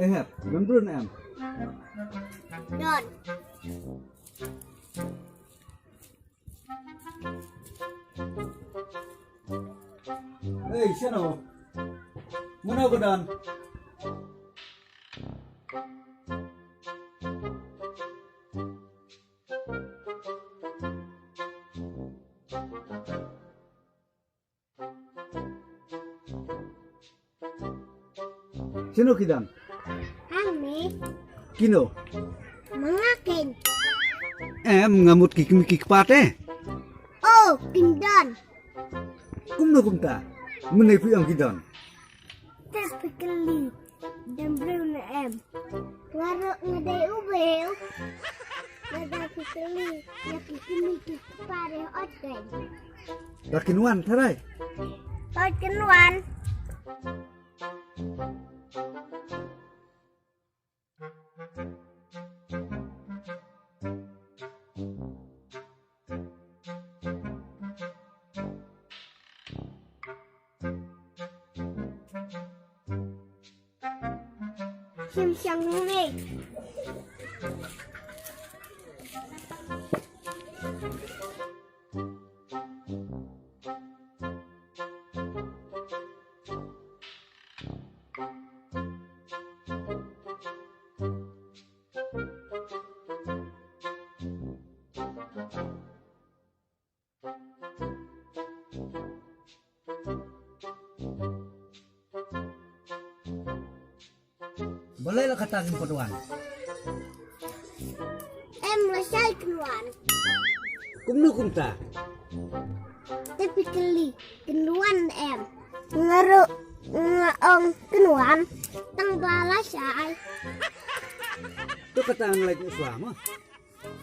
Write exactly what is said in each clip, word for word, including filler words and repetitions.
Eh, Hep, don briew ne em? Don. Ei, shano? Mano ka don? Shano ki don? Hangne. Kino? Ma nga keiñ. Em, nga mut ki kmie ki kpa te. Oh, kin don. Kumno kumta? Mynne phi ong ki don? Te phi kylli, don briew ne em? Nga ruh nga dei u briew. Lada phi kylli ïa ki kmie ki kpa, dei hooid keiñ. Ba kin wan, tharai? Hooid, kin wan. Shim shang ne. Balei la kata kim pat wan? Em, lashai kin wan. Kumno kumta? Te phi kylli, kin wan em? Nga ruh nga ong kin wan, tang ba lashai. To kata ngan leit shuwa mo.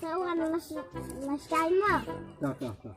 Sa wan lash-, lashai mo. To, to, to.